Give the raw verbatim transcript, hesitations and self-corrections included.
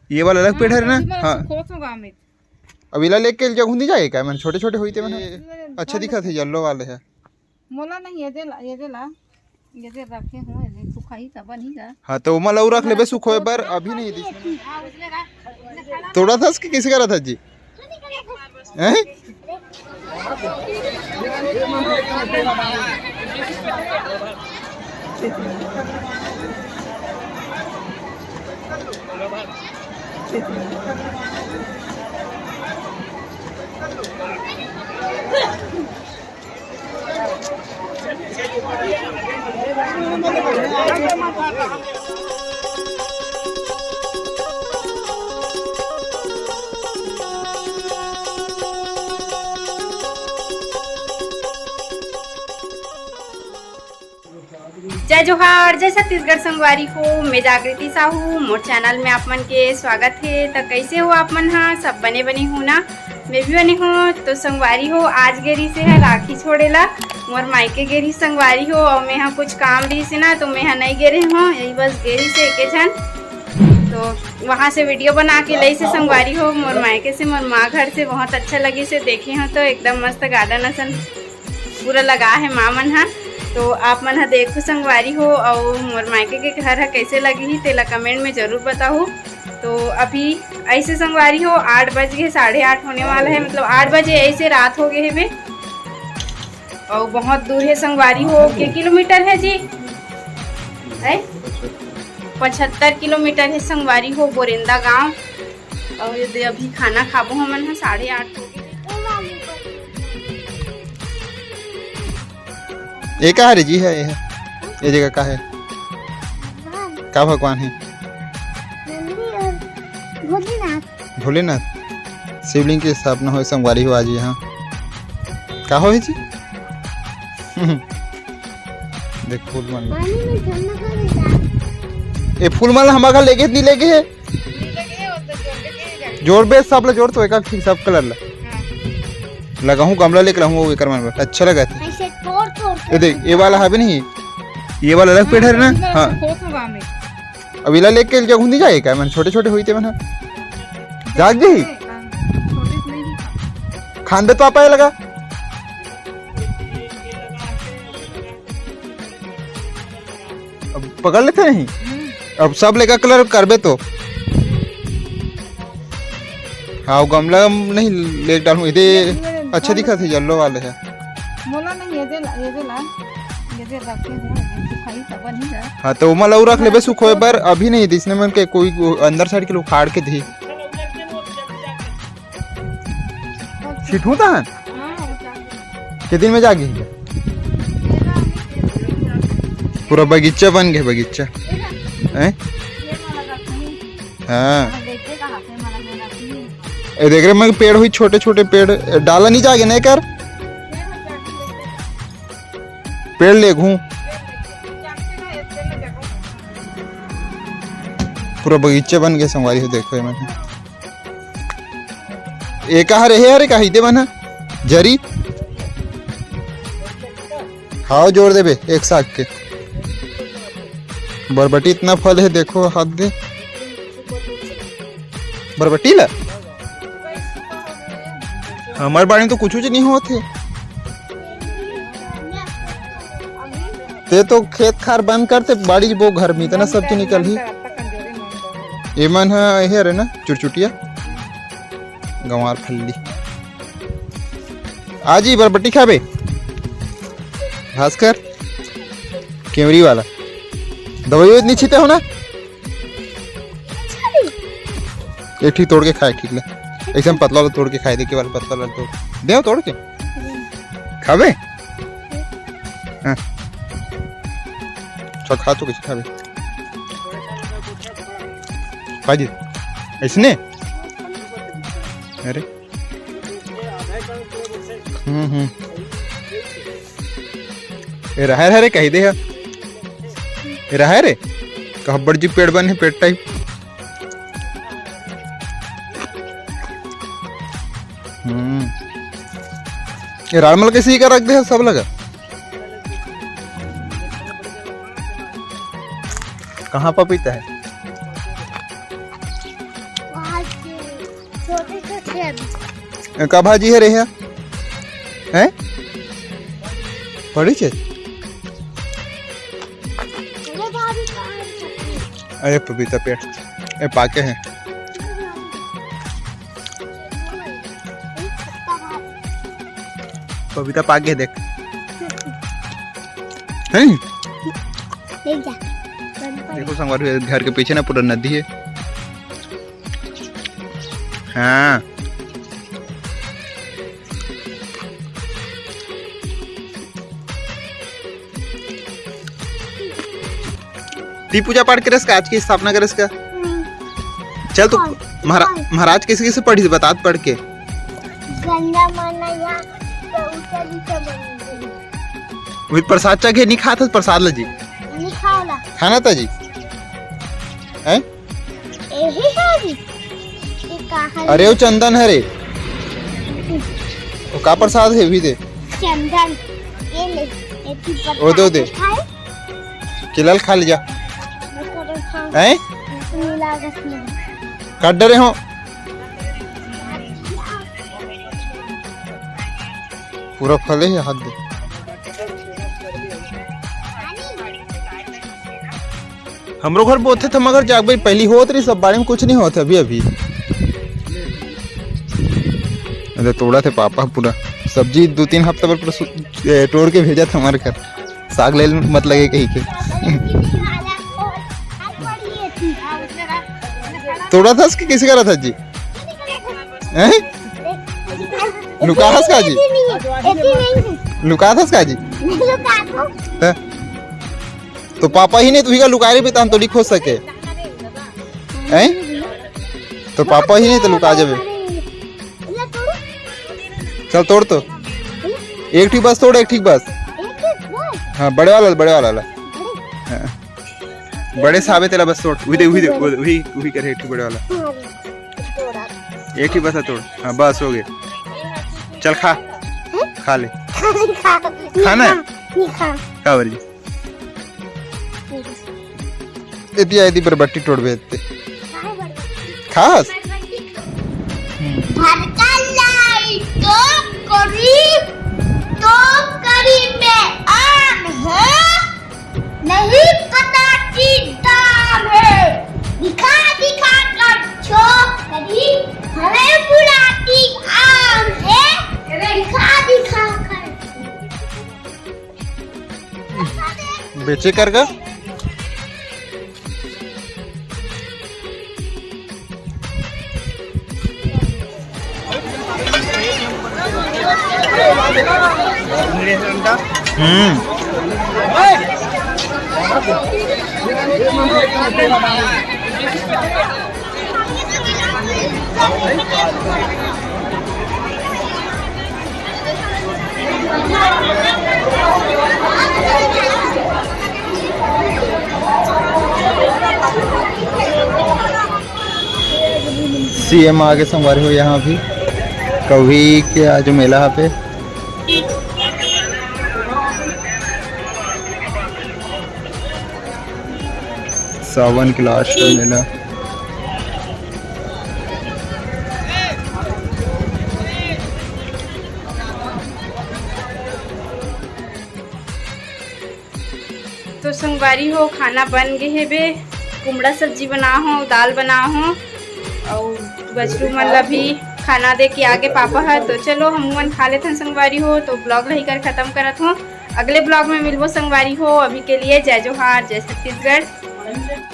ये वाला अलग पेड़ है ना? हाँ। अब इला लेके जगह नहीं जाए का? मन छोटे छोटे होई थे मन। अच्छा दिखा थे येलो वाले है। मोला नहीं, ये दे ला, ये दे ला, ये दे रखे हूँ, ये दे, सुखाई तब नहीं जा। हाँ, तो ओमा ला रख लेबे सुखोए बर, अभी नहीं दिस। हाँ, उसमें रख। तोड़ा था कि किसी का रहा था जी? हैं? जय जोहार, जय छत्तीसगढ़ संगवारी हो। मैं जागृति साहू, मोर चैनल में आप मन के स्वागत हे। त कैसे हो आप मन हा? सब बने बने हो ना? मैं भी बने हो। तो संगवारी हो, आज गे रहिस हे राखी छोड़े ला, मोर मायके गे रहिस संगवारी हो, और मैं हा कुछ काम रहिस हे ना, तो मैं हा नहीं गे रहे हो, यही बस गे रहिस हे एके झन। तो वहाँ से वीडियो बना के लइस हे संगवारी हो, मोर मायके से, मोर माँ घर से। बहुत अच्छा लगिस हे, देखे हो तो एकदम मस्त गार्डन असन पूरा लगा हे माँ मन हा। तो आप मन हा देखो संगवारी हो, और मोर मायके के घर हा कैसे लगी ही तेला कमेंट में जरूर बताहू। तो अभी ऐसे संगवारी हो, आठ बज गए, साढ़े आठ होने वाला है, मतलब आठ बजे ऐसे रात हो गए हे बे। और बहुत दूर है संगवारी हो, के किलोमीटर है जी? है पचहत्तर किलोमीटर है संगवारी हो, बोरेंदा गांव। और ये दे अभी खाना खाबो हमन ह, साढ़े आठ हो गए। ये का हरे जी है, ये है? ये जगह का है? भगवान। का भगवान है? नंदी और भोलेनाथ। भोलेनाथ। शिवलिंग के स्थापना होय संगवारी हो आज यहाँ। का होय जी? देख फूल मन। पानी में ठंडा कर देता। ए फूल मन ला हमार घर लेगे नहीं लेगे है? जोड़बे सब ला जोड़ तो एक एक सब कलर ला। हाँ। लगाहूँ गमला लेके रहूँ वो एकर मन बर। अच्छा लगा थे। ऐसे तोड़ तोड़ के ये देख, ये वाला हवे नहीं, ये वाला अलग पेड़ है ना? हाँ। अब इला लेके जगह नहीं जाए का? मन छोटे छोटे होई थे मन। जाग गई? खान दे तो आप आए लगा। अब पकड़ लेते नहीं। अब सब लेकर कलर करबे तो। हाँ, वो गमला नहीं लेके डालूँ। इधे अच्छा दिखा थे, येलो वाले है। मोला नहीं, ये दे ला, ये दे ला। ये दे रखे हूँ, ये सुखाई तब नहीं जा। हाँ, तो ओमा ला रख लेबे सुखोए बर, अभी नहीं दिसने मन के कोई अंदर साइड के लोग उखाड़ के दी। छिटहूँ तहन? हाँ, उतार। के दिन में जागी? पूरा बगीचा बन गया, बगीचा। हैं? हाँ। ए देख रे, मैं पेड़ हुई, छोटे छोटे पेड़, डाला नहीं जागे नहीं कर। पेड़ ले घूम। पूरा बगीचा बन गया संगवारी हो, देखो ये मन। ए का हरे हे, अरे का हिदे बना जरी। खाओ, जोड़ देबे एक साग के। बरबटी इतना फल है, देखो हाथ दे बरबटी ला। हमारे बाड़ी में तो कुछ नहीं होते। ते तो खेत खार बंद करते, बाड़ी बो घर में इतना सब्जी निकल ही। एमन है, ये हरे ना चुरचुटिया। गंवार फल्ली। आज ही बरबट्टी खाबे। भास्कर, केवरी वाला। दवाई इतनी छीते हो ना? एक ठीक तोड़ के खाए, ठीक ले। ऐसे हम पतला वाला तोड़ के खाए, देखे वाला पतला वाला तोड़। दे तोड़ के। खाबे? हाँ। चल खा तो कैसे खाबे? खा जी। ऐसने? अरे। हम्म, हम्म। ए, राहेर हरे कही दे हा। ए, राहेर रे। कहा बड़ जी पेड़ बने, पेड़ टाइप। हम्म। ये राजमल कैसे ही का रख दे हा सब लगा। कहाँ पपीता है? आज के छोटे छोटे अभी। ए, का भाजी हे रे? हे हैं? पड़ी छे। अरे भाभी, कहाँ है चटनी? अरे पपीता पेड़, ए, पाके हैं। पपीता पाके देख। हैं? ले जा। देखो संगवारी, घर के पीछे ना पूरा नदी है। हाँ। ती पूजा पाठ करेस का? आज की स्थापना करेस का? हम्म। चल तू। हाँ, महारा-, हाँ। महाराज कैसे कैसे पढ़ी बतात पढ़ के? गंगा माना या तो ऊंचा नीचा बन गई। वही प्रसाद चघे नहीं खात हस, प्रसाद ल जी। नहीं खावला। खाना था जी। हैं? यही है जी। ये कहाँ अरे, वो चंदन है रे। वो का प्रसाद है, भी दे। चंदन। ये ले, ये तू ओ, दे, दे। प्रसाद खाए? किलाल खा ले जा। मैं कब खाऊं? हैं? मिला रस में। काट डरे हो। पूरा फले है, हाथ दे। हमरो घर बोथे त मगर जाग भाई, पहली होत रही, सब बाड़ी में कुछ नहीं होत अभी, अभी। अरे तोड़ा थे पापा पूरा सब्जी दो तीन हफ्ता बर पूरा सु-, ए, तोड़ के भेजा था हमारे घर, साग ले मत लगे कहीं के। तोड़ा था उसके किसी का रहा था जी? हैं? लुकाहस का जी? लुकाहस का जी? हैं? तो पापा ही नहीं, तुही का लुका रही, हम तो नहीं खोज सके। हैं? तो पापा ही नहीं तो लुका जाबे। चल तोड़ तो। एक ठीक बस तोड़, एक ठीक बस। हाँ, बड़े वाला, बड़े वाला ला। हाँ। बड़े साबे तेला बस तोड़। उही दे, उही दे, उही, उही करे एक ठीक बड़े वाला। एक ही बस है तोड़। हाँ, बस हो गए। चल खा। खा ले। खाना है? खा। का बरी? एती आए दी बरबट्टी तोड़बे एते। खास? भरका लाई तो करी, तो करी में आम है, नहीं पता की दाम है। दिखा दिखा कर छोकरी, हमें बुलाती आम है। दिखा दिखा कर। बेचे कर का? हम्म। सीएम आगे संगवारी हो यहाँ भी कभी के आज मेला पे। सावन के लास्ट का मेला। तो संगवारी हो, खाना बन गे हे बे। कुमड़ा सब्जी बना हो, दाल बना हो, अउ बछरू मन ला भी खाना दे के आगे पापा ह। तो चलो, हम मन खा लेथन संगवारी हो। तो ब्लॉग ला ही कर खत्म करत हो। अगले ब्लॉग में मिलबो संगवारी हो। अभी के लिए जय जोहार, जय छत्तीसगढ़।